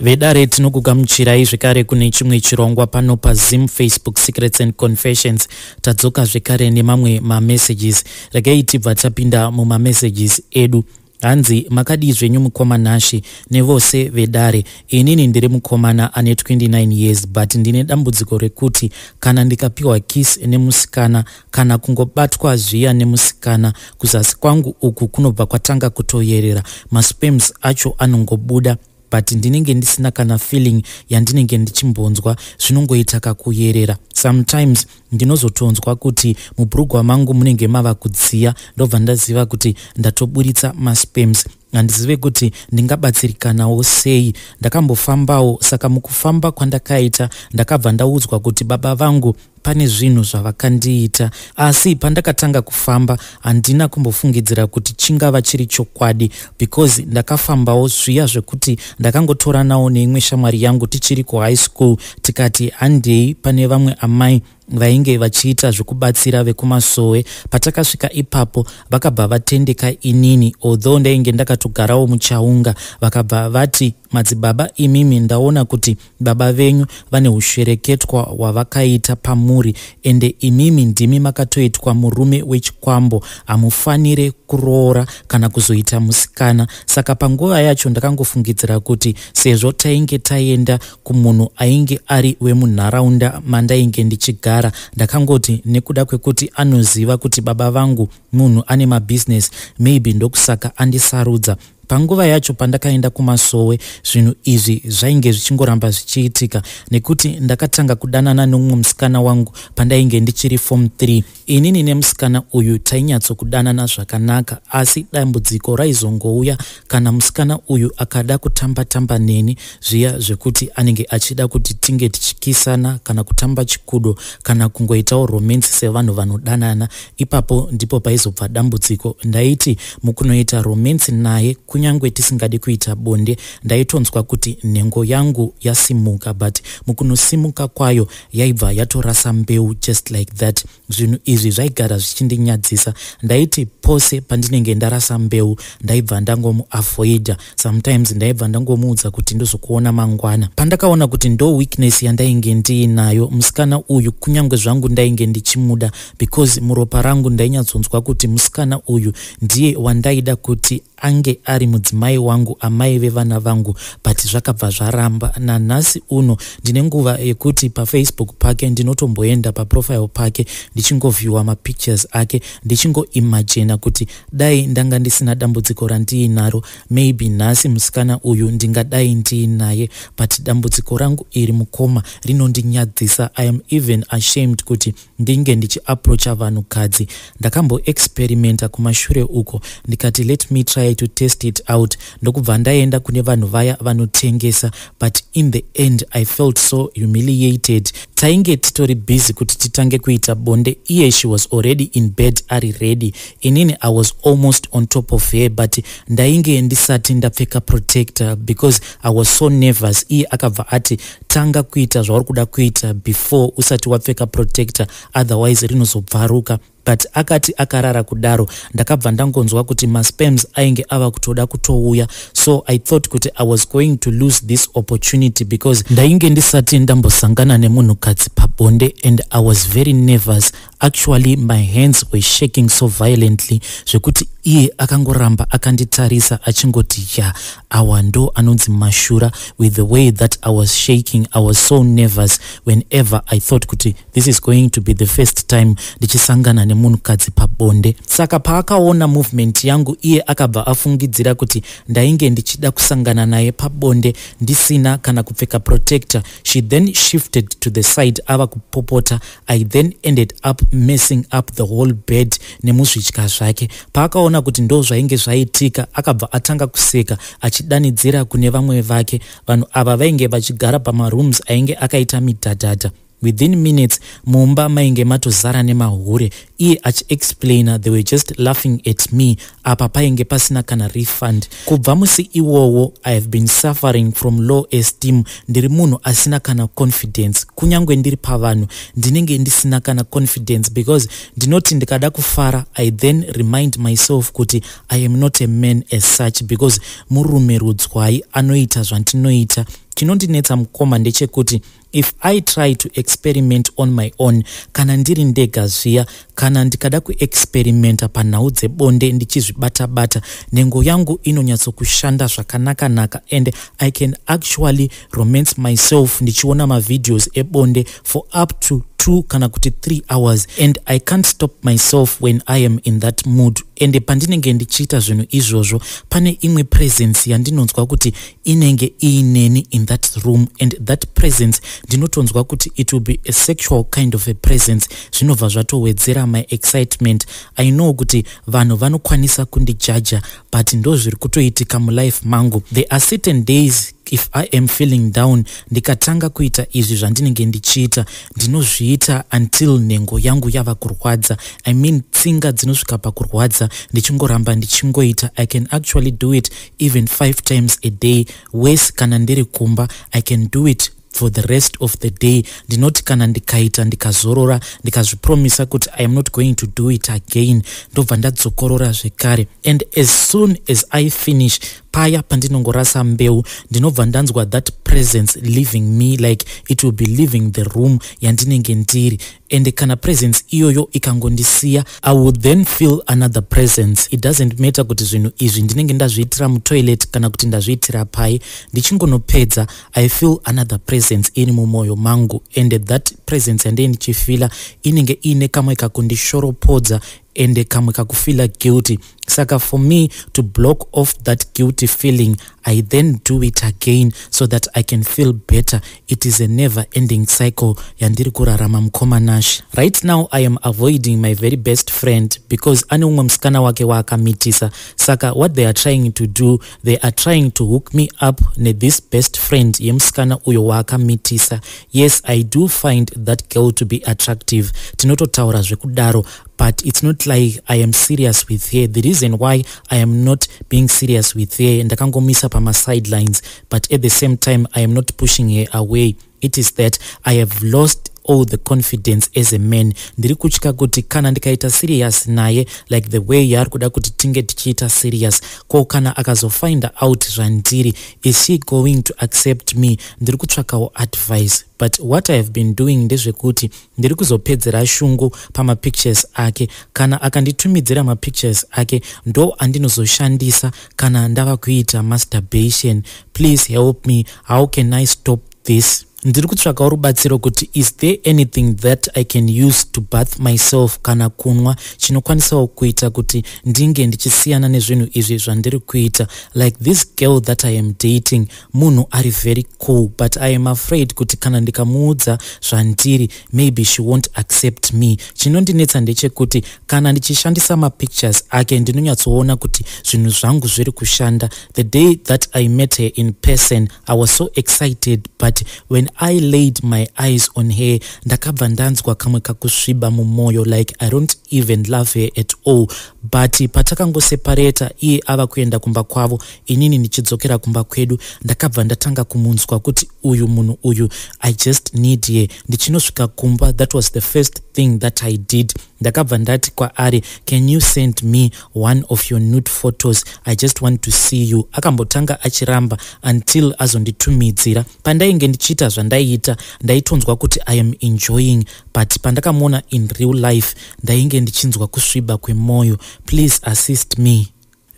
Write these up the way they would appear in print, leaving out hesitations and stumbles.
Vedare, tinokugamuchirai zvekare kune chimwe chirongwa pano paZim Facebook Secrets and Confessions. Tadzoka zvekare nemamwe mamessages. Regai tibva tapinda mumamessages edu. Hanzi, "Makadii zvenyu mukoma Nashi nevose vedare? Inini ndiri mukomana ane 29 years, but ndine dambudziko rekuti kana ndikapiwa kiss nemusikana kana kungobatwa zviya nemusikana, kuzasi kwangu uku kunobva kwatanga kutoyerera. Masperms acho anongobuda, but ndinenge ndisina kana feeling yandinenge ndichimbonzwa. Zvinongoita kakuyerera. Sometimes ndinozotonzwa kuti mubhurugwa mangu munenge mava kudziya, ndobva ndaziva kuti ndatoburitsa masperms. Handizive kuti ndingabatsirikanawo sei. Ndakambofambawo, saka mukufamba kwandakaita ndakabva ndaudzwa kuti baba vangu pane zvinhu zvavakandiita. Asi pandakatanga kufamba handina kumbofungidzira kuti chingava chiri chokwadi, because ndakafambawo zviya zvekuti ndakangotoranawo neimwe shamwari yangu tichiri kuhigh school, tikati handei pane vamwe amai vainge vachiita zvekubatsira vekumasowe. Patakasvika ipapo vakabva vatendeka inini, although ndainge ndakatogarawo muchaunga. Vakabva vati, 'Madzibaba imimi, ndaona kuti baba venyu vane ushereketwa hwavakaita pamuri, ende imimi ndimi makatoitwa murume wechikwambo. Hamufanire kuroora kana kuzoita musikana.' Saka panguva yacho ndakangofungidzira kuti sezvo tainge taenda kumunhu ainge ari wemunharaunda mandainge ndichigara, ndakangoti nekuda kwekuti anoziva kuti baba vangu munhu ane mabhizinesi, maybe ndokusaka andisarudza. Panguva yacho pandakaenda kumasowe, zvinhu izvi zvainge zvichingoramba zvichiitika, nekuti ndakatanga kudanana nemumwe musikana wangu pandainge ndichiri form 3. Inini nemusikana uyu tainyatsokudanana zvakanaka, asi dambudziko raizongouya kana musikana uyu akada kutamba-tamba neni zviya zvekuti anenge achida kuti tinge tichikisana kana kutamba chikudo kana kungoitawo romance sevanhu vanodanana. Ipapo ndipo paizobva dambudziko. Ndaiti mukunoita romance naye, kunyange tisingadi kuita bonde, ndaitonzwa kuti nhengo yangu yasimuka, but mukunosimuka kwayo yaibva yatorasa mbeu, just like that. Zvinhu izvi zvaigara zvichindinyadzisa. Ndaiti pose pandinenge ndarasa mbeu ndaibva ndangomuavoida. Sometimes ndaibva ndangomuudza kuti ndozokuona mangwana. Pandakaona kuti ndo weakness yandainge ndiinayo, musikana uyu, kunyange zvangu ndainge ndichimuda, because muropa rangu ndainyatsonzwa kuti musikana uyu ndiye wandaida kuti ange ari mudzimai wangu, amai vevana vangu, but zvakabva zvaramba. Nanhasi uno ndine nguva yekuti paFacebook pake ndinotomboenda paprofile pake, ndichingoviewa mapictures ake, ndichingoimagina kuti dai ndanga ndisina dambudziko randiinaro, maybe nhasi musikana uyu ndingadai ndiinaye. But dambudziko rangu iri, mukoma, rinondinyadzisa. I am even ashamed kuti ndinge ndichiapproacha vanhukadzi. Ndakamboexperimenta kumashure uko, ndikati let me try to test it out, ndokubva ndaenda kune vanhu vaya vanotengesa, but in the end I felt so humiliated. Tainge titori busy kuti titange kuita bonde. Iye she was already in bed, ari ready. Inini I was almost on top of her, but ndainge ndisati ndapfeka protector because I was so nervous. Iye akabva ati, 'Tanga kuita zvauri kuda kuita before usati wapfeka protector, otherwise rinozobvaruka.' But akati akarara kudaro, ndakabva ndangonzwa kuti masperms ainge ava kutoda kutouya. So I thought kuti I was going to lose this opportunity because ndainge ndisati ndambosangana nemunhukadzi pabonde, and I was very nervous. Actually, my hands were shaking so violently zvekuti iye akangoramba akanditarisa achingoti, 'Ya, awa ndo anonzi mashura.' With the way that I was shaking, I was so nervous whenever I thought kuti this is going to be the first time ndichisangana nemunhukadzi pabonde. Saka paakaona movement yangu, iye akabva afungidzira kuti ndainge ndichida kusangana naye pabonde ndisina kana kupfeka protector. She then shifted to the side ava kupopota. I then ended up messing up the whole bed nemuzvitya zvake. Paakaona kuti ndo zvainge zvaitika, akabva atanga kuseka achidanidzira kune vamwe vake. Vanhu ava vainge vachigara pamarooms ainge akaita midhadhadha. Within minutes mumba mainge matozara nemahure. Iye achiexplaina, they were just laughing at me. Apa painge pasina kana refund. Kubva musi iwowo I have been suffering from low esteem. Ndiri munhu asina kana confidence. Kunyange ndiri pavanhu ndinenge ndisina kana confidence, because ndinoti ndikada kufara, I then remind myself kuti I am not a man as such, because murume rudzwai anoita zvandinoita? Chinondinetsa mukoma ndechekuti if I try to experiment on my own, kana ndiri ndega zviya, kana ndikada kuexperimenta panhau dzebonde ndichizvibata-bata, nhengo yangu inonyatsokushanda zvakanaka-naka and I can actually romance myself ndichiona mavideos ebonde for up to 2 kana kuti 3 hours, and I can't stop myself when I am in that mood. Ende pandinenge ndichiita zvinhu izvozvo, pane imwe presence yandinonzwa kuti inenge iineni in that room, and that presence ndinotonzwa kuti it will be a sexual kind of a presence. Zvinobva zvatowedzera my excitement. I know kuti vanhu vanokwanisa kundijaja, but ndo zviri kutoitika mulife mangu. There are certain days, if I am feeling down, ndikatanga kuita izvi zvandinenge ndichiita, ndinozviita until nhengo yangu yava kurwadza. I mean, tsinga dzinosvika pakurwadza, ndichingoramba ndichingoita. I can actually do it even 5 times a day. Wese kana ndiri kumba, I can do it for the rest of the day. Ndinoti kana ndikaita, ndikazorora, ndikazvipromisa kuti I am not going to do it again, ndobva ndadzokorora zvekare. And as soon as I finish, paya pandinongorasa mbeu, ndinobva ndanzwa that presence leaving me, like it will be leaving the room yandinenge ndiri. And kana presence iyoyo ikangondisiya, I will then feel another presence. It doesn't matter kuti zvinhu izvi ndinenge ndazviitira mutoilet kana kuti ndazviitira pai, ndichingonopedza, I feel another presence iri mumwoyo mangu. And that presence yandee ndichifila inenge iine kamwe kakundishoropodza ende kamwe kakufila guilty. Saka for me to block off that guilty feeling, I then do it again so that I can feel better. It is a never ending cycle yandiri kurarama, mukoma Nash. Right now I am avoiding my very best friend because ane umwe musikana wake waakamitisa. Saka what they are trying to do, they are trying to hook me up nethis best friend yemusikana uyo waakamitisa. Yes, I do find that girl to be attractive, tinototaura zvekudaro, but it's not like I am serious with her. The reason why I am not being serious with her, ndakangomisa pamasidelines, but at the same time I am not pushing her away, it is that I have lost all the confidence as a man. Ndiri kutya kuti kana ndikaita serious naye like the way yaari kuda kuti tinge tichiita serious, ko kana akazofind out zvandiri, is she going to accept me? Ndiri kutsvakawo advice. But what I have been doing ndezvekuti ndiri kuzopedzera shungu pamapictures ake. Kana akanditumidzira mapictures ake, ndo andinozoshandisa kana ndava kuita masturbation. Please help me, how can I stop this? Ndiri kutsvakawo rubatsiro kuti is there anything that I can use to bath myself kana kunwa chinokwanisawo kuita kuti ndinge ndichisiyana nezvinhu izvi zvandiri kuita? Like this girl that I am dating, munhu ari very cool, but I am afraid kuti kana ndikamuudza zvandiri, maybe she won't accept me. Chinondinetsa ndechekuti kana ndichishandisa mapictures ake, ndinonyatsoona kuti zvinhu zvangu zviri kushanda. The day that I met her in person, I was so excited, but when I laid my eyes on her, ndakabva ndanzwa kamwe kakusviba mumwoyo, like I don't even love her at all. But patakangosepareta, iye ava kuenda kumba kwavo, inini ndichidzokera kumba kwedu, ndakabva ndatanga kumunzwa kuti uyu munhu uyu, I just need her. Ndichinosvika kumba, that was the first thing that I did. Ndakabva ndati kwaari, "Can you send me one of your nude photos? I just want to see you." Akambotanga achiramba until azonditumidzira. Pandainge ndichiita zvandaiita, ndaitonzwa kuti I am enjoying, but pandakamuona in real life, ndainge ndichinzwa kusviba kwemwoyo. Please assist me.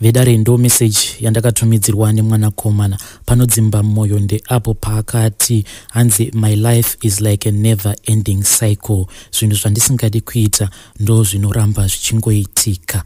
Vedare, ndo meseji yandakatumidzirwa nemwanakomana. Panodzimba mwoyo ndeapo paakati hanzi, "My life is like a never ending cycle. Zvinhu zvandisingadi kuita ndo zvinoramba zvichingoitika."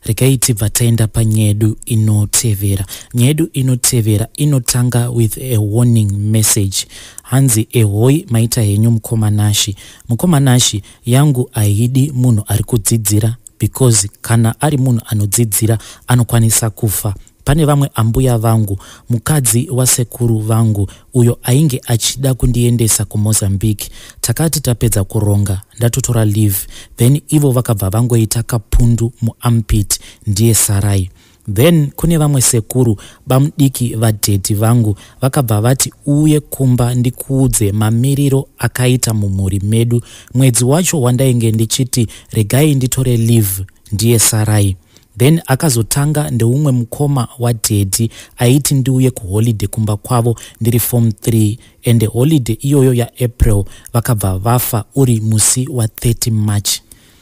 Regai tibva taenda panyedu inotevera. Nyedu inotevera inotanga with a warning message. Hanzi, "Ehoi, maita henyu mukoma Nashi. Mukoma Nashi, yangu haidi munhu ari kudzidzira because kana ari munhu anodzidzira anokwanisa kufa. Pane vamwe ambuya vangu, mukadzi wasekuru vangu, uyo ainge achida kundiendesa kuMozambique. Takati tapedza kuronga, ndatotora leave, then ivo vakabva vangoita kapundu muarmpit, ndiye sarai. Then kune vamwe sekuru bamudiki vadhedhi vangu, vakabva vati uye kumba ndikuudze mamiriro akaita mumhuri medu. Mwedzi wacho wandainge ndichiti regai nditore leave, ndiye sarai. Then akazotanga ndeumwe mukoma wadaddy aiti ndiuye kuholiday kumba kwavo ndiri form 3, and holiday iyoyo yaApril vakabva vafa uri musi wa30 March.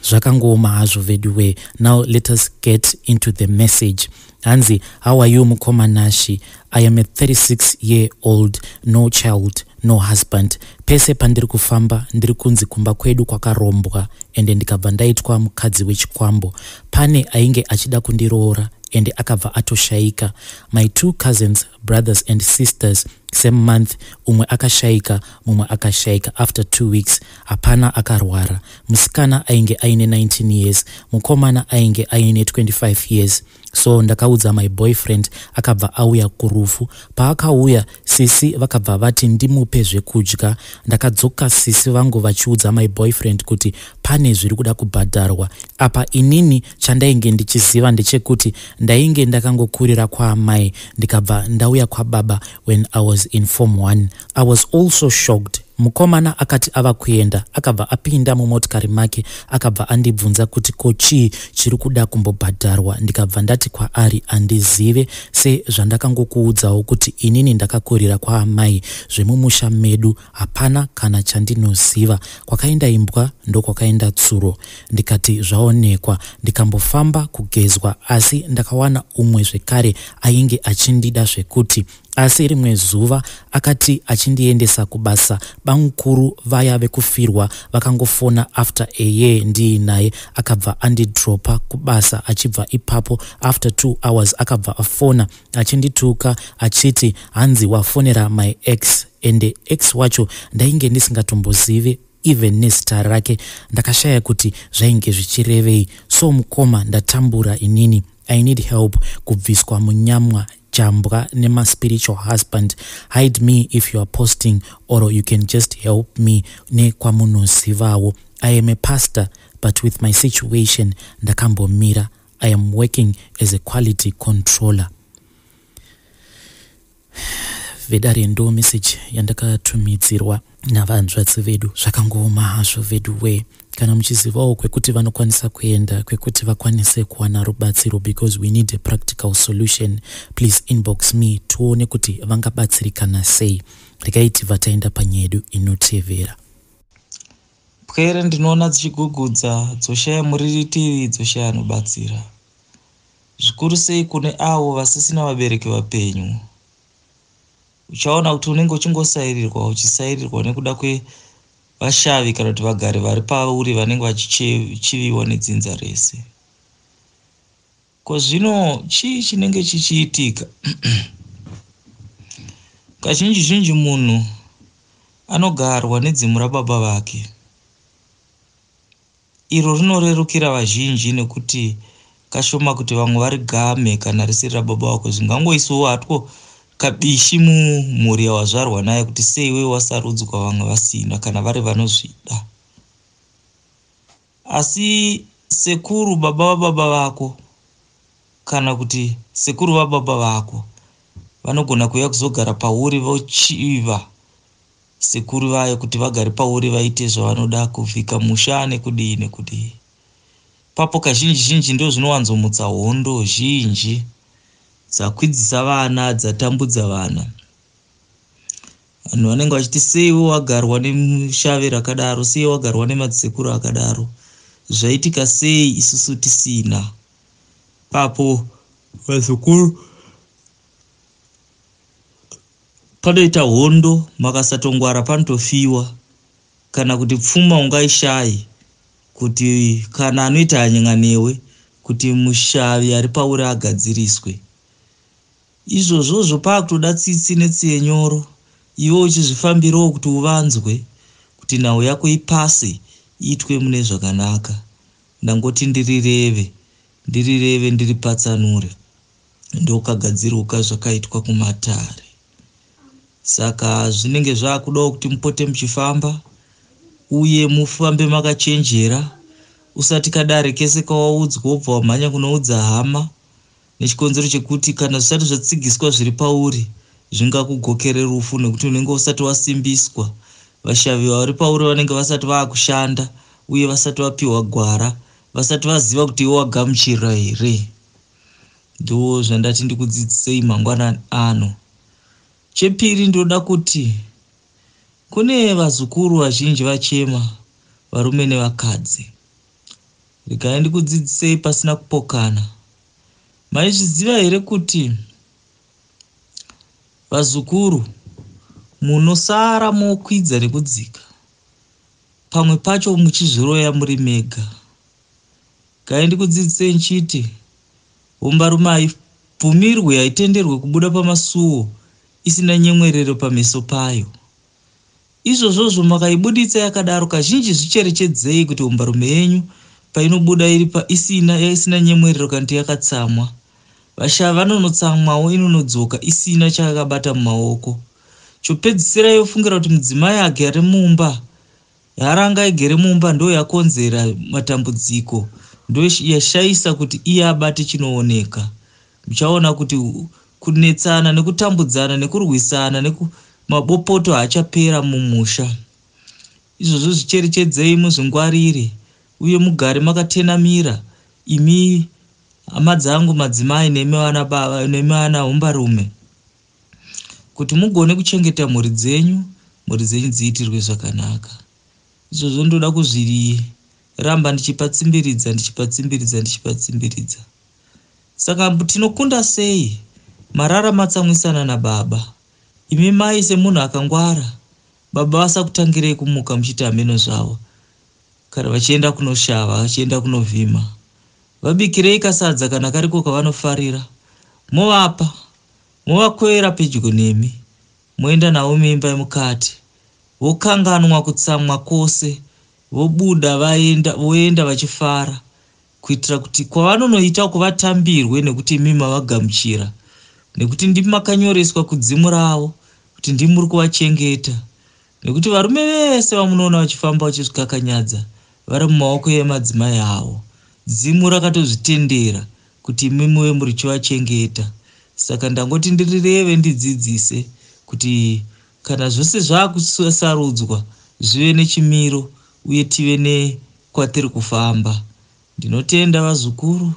Zvakangooma hazvo veduwe. Now let us get into the message. Hanzi, "How are you, mukoma Nashi? I am a 36 year old, no child, no husband. Pese pandiri kufamba ndiri kunzi kumba kwedu kwakarombwa, ende ndikabva ndaitwa mukadzi wechikwambo. Pane ainge achida kundiroora ende akabva atoshayika. My two cousins, brothers and sisters, same month, umwe akashayika, mumwe akashayika after 2 weeks. Hapana akarwara. Musikana ainge aine 19 years, mukomana ainge aine 25 years. So ndakaudza my boyfriend, akabva auya kurufu. Paakauya, sisi vakabva vati ndimupe zvekudya. Ndakadzoka sisi vangu vachiudza my boyfriend kuti pane zviri kuda kubhadharwa apa. Inini chandainge ndichiziva ndechekuti ndainge ndakangokurira kwaamai, ndikabva ndauya kwababa when I was in form 1. I was also shocked. Mukomana akati ava kuenda, akabva apinda mumotikari make, akabva andibvunza kuti ko chii chiri kuda kumbobhadharwa. Ndikabva ndati kwaari handizive, sezvandakangokuudzawo kuti inini ndakakurira kwaamai, zvemumusha medu hapana kana chandinoziva. Kwakaenda imbwa ndokwakaenda tsuro. Ndikati zvaonekwa. Ndikambofamba kugezwa, asi ndakawana umwe zvekare ainge achindida zvekuti. Asi rimwe zuva akati achindiendesa kubasa, bamukuru vaya vekufirwa vakangofona after a year ndiinaye, akabva andidropa kubasa. Achibva ipapo, after 2 hours akabva afona achindituka, achiti hanzi wafonera my ex. Ende ex wacho ndainge ndisingatombozivi even nezita rake. Ndakashaya kuti zvainge zvichirevei. So mukoma, ndatambura inini. I need help kubviswa munyamwa jambwa nemaspiritual husband. Hide me if you are posting, or you can just help me nekwamunozivawo. I am a pastor, but with my situation ndakambomira. I am working as a quality controller." Vedare, ndo message yandakatumidzirwa navanzvadzi vedu. Zvakangooma hazvo vedu we. Kana muchizivawo kwekuti vanokwanisa kuenda, kwekuti vakwanise kuwana rubatsiro, because we need a practical solution, please inbox me tione kuti vangabatsirikana sei. Regai tibva taenda panyaya yedu inotevera. Pwere ndinoona dzichigugudza, dzoshaya muriritiri, dzoshaya anobatsira, zvikuru sei kune avo vasisina vabereki vapenyu. Uchaona kuti unenge uchingosairirwa, uchisairirwa nekuda kwevashavi kana kuti vagari vari pauri vanenge vachichiviwa nedzinza rese. Ko zvino chii chinenge chichiitika? Kazhinji zhinji munhu anogarwa nedzimu rababa vake, iro rinorerukira vazhinji nekuti kashoma kuti vamwe varigame kana risiri rababa vako. Zvingangoiswawo hatwo kabishi mumhuri yawazvarwa nayo kuti sei iwewe wasarudzwa vamwe vasina, kana vari vanozvida. Asi sekuru baba vababa vako kana kuti sekuru vababa vako vanogona kuuya kuzogara pauri, vochiva sekuru vayo kuti vagare pauri, vaite zvavanoda, kuvhika musha nekudii nekudii. Papo kazhinji zhinji ndo zvinowanzomutsa hondo zhinji dzakwidzisa vana, dzatambudza vana. Vanhu vanenge vachiti, "Seiwe wagarwa nemushave rakadaro? Sei wagarwa nemadzisekuru akadaro? Zvaitika sei isusu tisina?" Papo vazukuru panoita hondo, makasatongwara panotofiwa, kana kuti pfuma ungaishayi, kuti kana anoita hanyanga newe kuti mushavi ari pauri agadziriswe. Izvozvozvo paakutoda tsitsi netsiye nyoro, iwe uchizvifambirawo kuti uvanzwe, kuti nhau yako ipase, iitwe mune zvakanaka. Ndangoti ndirireve, ndirireve, ndiripatsanure. Ndokagadziruka zvakaitwa kumatare. Saka zvinenge zvaakudawo kuti mupote muchifamba, uye mufambe makachenjera. Usati kadare kese kawaudzwa wobva wamhanya kunoudza hama, nechikonzero chekuti kana zvisati zvatsigiswa zviri pauri zvingakugokere rufu, nekuti unenge usati wasimbiswa. Vashavi vari pauri vanenge vasati vaakushanda, uye vasati vapiwa gwara, vasati vaziva kuti iwe wagamuchira here. Ndo zvandati ndikudzidzisei mangwanani ano. Chepiri, ndoda kuti kune vazukuru vazhinji vachema, varume nevakadzi. Regai ndikudzidzisei pasina kupokana. Maizviziva here kuti vazukuru munosara mokwidza nekudzika, pamwe pacho muchizviroya muri mega? Gai ndikudzidzisei nchiti hombarume haibvumirwe, haitenderwe kubuda pamasuo isina nyemwerero pameso payo. Izvozvozvo makaibuditsa yakadaro, kazhinji zvicherechedzei kuti hombarume yenyu painobuda iri isina, isina nyemwerero kana kuti yakatsamwa. Vashava vanonotsamwawo, inonodzoka isina chakabata mumaoko. Chopedzisira yofungira kuti mudzimai agere mumba, haranga igere mumba, ndo yakonzera matambudziko, ndo yashayisa kuti iye abate chinooneka. Muchaona kuti kunetsana nekutambudzana nekurwisana nemabopoto haachapera mumusha. Izvozvo zvicherechedzei, muzvingwarire uye mugare makatenamira, imi hama dzangu madzimai nemi vana baba nemi vana hombarume, kuti mugone kuchengeta mhuri dzenyu, mhuri dzenyu dziitirwe zvakanaka. Izvozvo ndoda kuzviramba ndichipatsimbiridza, ndichipatsimbiridza, ndichipatsimbiridza. Saka tinokunda sei? Marara matsamwisana nababa. Imi mai, semunhu akangwara, baba vasakutangirei kumuka muchiti hameno zvavo. Kana vachienda kunoshava, vachienda kunovhima, vabikirei kasadza kana kariko kavanofarira, movapa, movakwera pedyo nemi, moenda navo muimba yemukati. Vokanganwa kutsamwa kwose, vobuda vaenda, voenda vachifara, kuitira kuti kwavanonoita kuvatambirwe, nekuti imi mavagamuchira, nekuti ndimi makanyoreswa kudzimu ravo kuti ndimi muri kuvachengeta. Nekuti varume vese vamunoona vachifamba vachizvikakanyadza vari mumaoko emadzimai avo. Dzimu rakatozvitendera kuti imi muve muri chivachengeta. Saka ndangoti ndirireve, ndidzidzise kuti kana zvose zvaakusarudzwa zvive nechimiro uye tive nekwatiri kufamba. Ndinotenda vazukuru,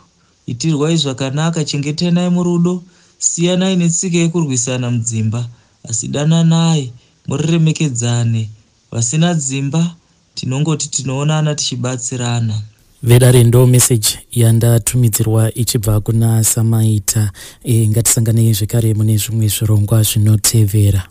itirwai zvakanaka, chengetanai murudo, siyanai netsika yekurwisana mudzimba, asi dananai, muriremekedzane. Vasina dzimba tinongoti tinoonana tichibatsirana. Vedare, ndo meseji yandatumidzirwa ichibva kuna Samaita. Ngatisanganei zvekare mune zvimwe zvirongwa zvinotevera.